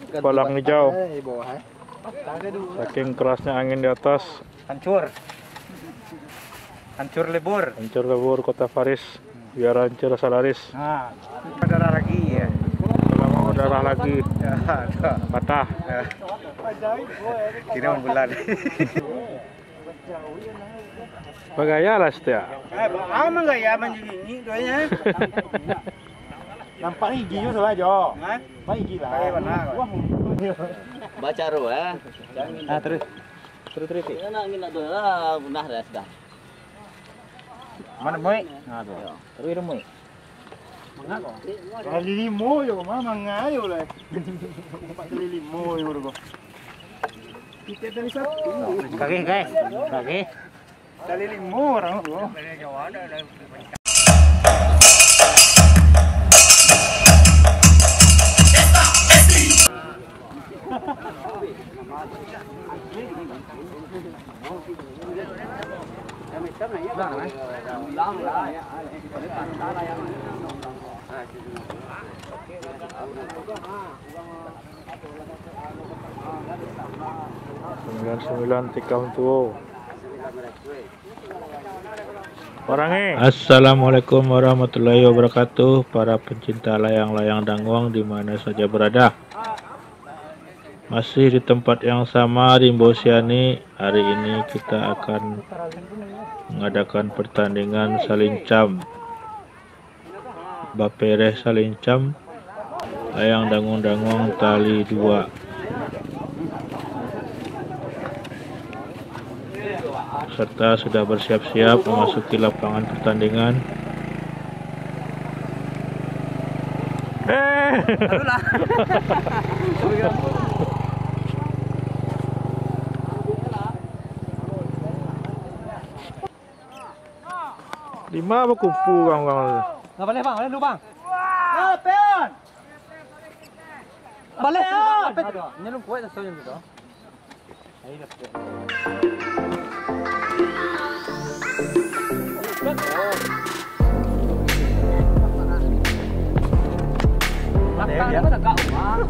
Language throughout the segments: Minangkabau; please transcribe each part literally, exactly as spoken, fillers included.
Palang hijau. Eh, di bawah, eh. Saking kerasnya angin di atas. Hancur. Hancur lebur. Hancur lebur Kota Faris. Biar hancur salaris. Nah, berdarah lagi, ya. Kalau mau berdarah lagi. Ya, ada. Patah. Ya. Kira bulan. Bagaya lah setia. Eh, ba-, aman gaya manjingini tu, ya. Nampak gigi tu salah, Jo. Hah? Nampak gigi lah. Pakai warna, Pak. Wah. Baca roh, eh. Ah, terus. Terus, terus, terus. Nak, nak, nak, dah, punah dah, sudah. Mana, Moik? Nah, tu. Terus, terus, Moik. Kali limo yo, mah, mangayo lah. Empat kali limo yo, tu. Kita dari satu. Kaki, guys. Kaki. Kali limo orang tu. Sembilan sembilan tikam tuo. Orangnya. Assalamualaikum warahmatullahi wabarakatuh, para pencinta layang-layang danguang di mana saja berada. Masih di tempat yang sama, Rimbo Siani. Hari ini kita akan mengadakan pertandingan salincam. Bapereh salincam, layang danguang-danguang tali dua. Peserta sudah bersiap-siap memasuki lapangan pertandingan. Eh. Aduh lah. Lima bakumpul urang-urang tu. Nah, baleh, Bang, baleh dulu, Bang. Ah, peon. Baleh, ah. Ini lu kuat, saya gitu. Belakang dia tegak, Bang.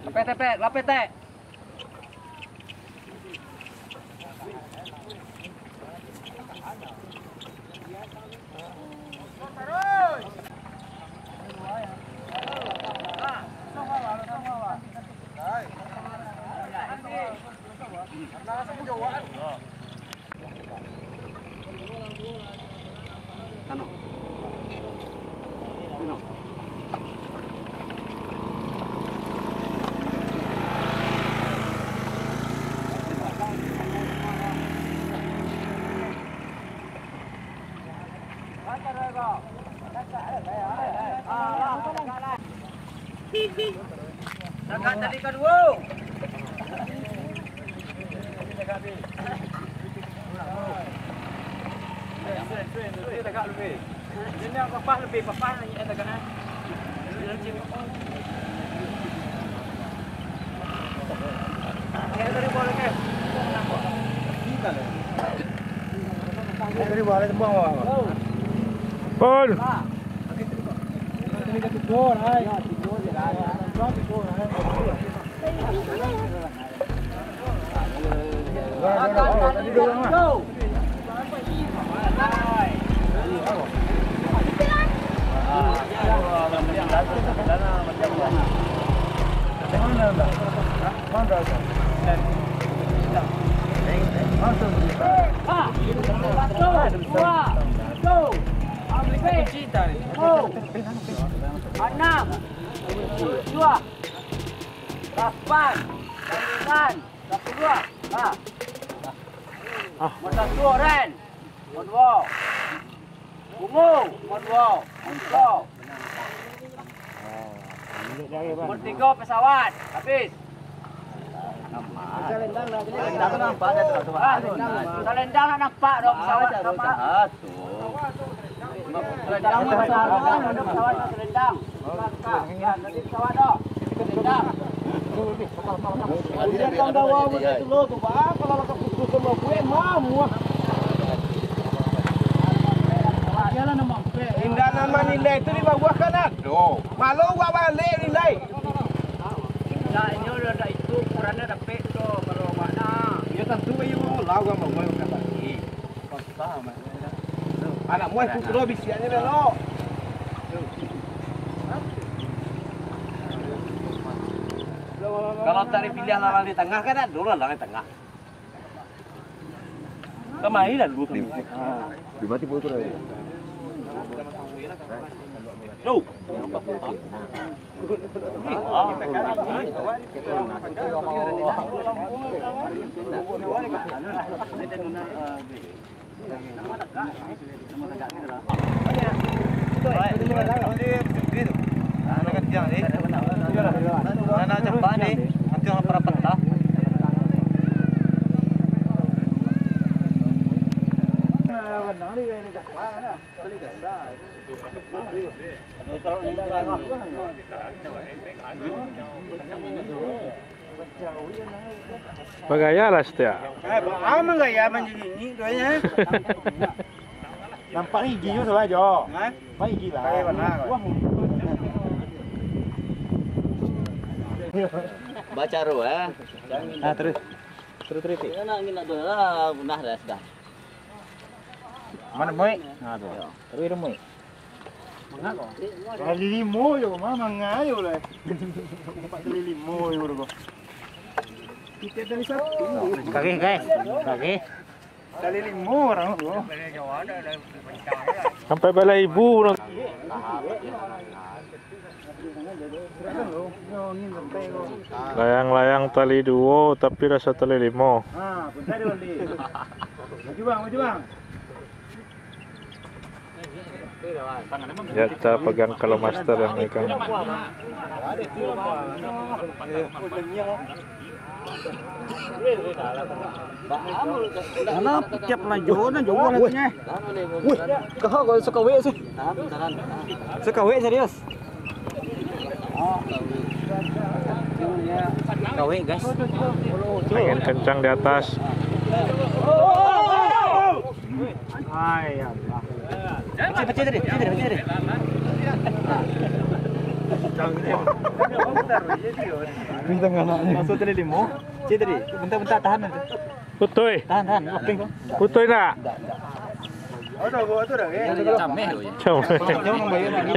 Lapeh, tepek, lapeh, tek. Tagak tali kaduo. Tagak lebih. Ini yang papah lebih, papah ni yang tagak, eh. Pun. Anam, lapan, sambilan, sapuluah. Nah. Nomor satu, Oren. Nomor duo, Bungo. Nomor duo, Onco. Nomor tigo, Pesawat. Habis. Ah, salendang nak nampak doh pesawat. Salendang, salendang. Salendang. Salendang. Indak nan manilai tu di bawah kan ado. Malah awak baliak nilai. Indak, inyo lah ndak itu ukurannya dapek tu, kalau awak nak. Iyo tantu, iyo lah, urang bawah yang kata. Anak muai tu kalau bisiaknyo belo. Kalau tarik pilihan lalang di tangah kan ado lalang di tangah. Kamari lah dulu kami. Di mati pun tu dah. Tuh. Bagaya lah setia. Eh, baa manggaya manjingik tu, eh. Nampak gigi tu salah jo. Hah? Nampak gigi lah. Baik bana. Wah. Bacaro, eh. Nah, terus. Terus, terus, terus. Nak angin nak tu lah, punah dah sudah. Mano, Moi? Nah, tu. Terus, Moi. Manga ko? Tali limo yo, manga yo lah. Tali limo yo ko. Kita tali satu. Kaki, guys. Kaki. Tali limo urang ko. Sampai balaibu urang. Layang-layang tali duo, tapi rasa tali limo. Ha, bentar dulu, Li. Maju, Bang, maju, Bang. Ya, kita pegang kalau master yang megang. Mana tiap lah jauh, nah, jauh lah. Wih, kaha kau sakawik sih. Sakawik serius. Kawik, guys. Angin kencang di atas. Hai, Allah. Pecah, pecah tadi, pecah tadi, pecah tadi. Masuk tadi limo. Pecah tadi. Bentar-bentar tahan nanti. Putui. Tahan, tahan. Oke. Putui nak? Cameh. Cameh.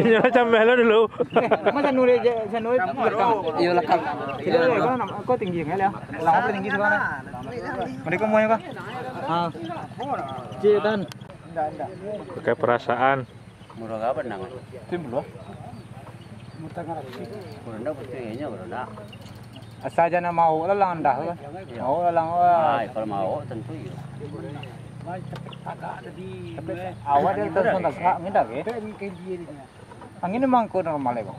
Inyo lah cameh lah dulu. Masa nuri je, saya nuri rekam. Iyo, rekam. Tidak, rekam. Kau tinggi kan ya? Lama tinggi sekarang. Mereka mau ya kah? Ah. Cik, tahan. Pakai perasaan. Murah apa nang? Tim dulu. Murah ndak putih nyo, murah ndak. Asal jan mau lah lang andah tu. Mau lah lang, wah. Ai, kalau mau tentu iyo. Awak dia langsung tagak, angin dah ke? Angin memang ko normal ya, Bang?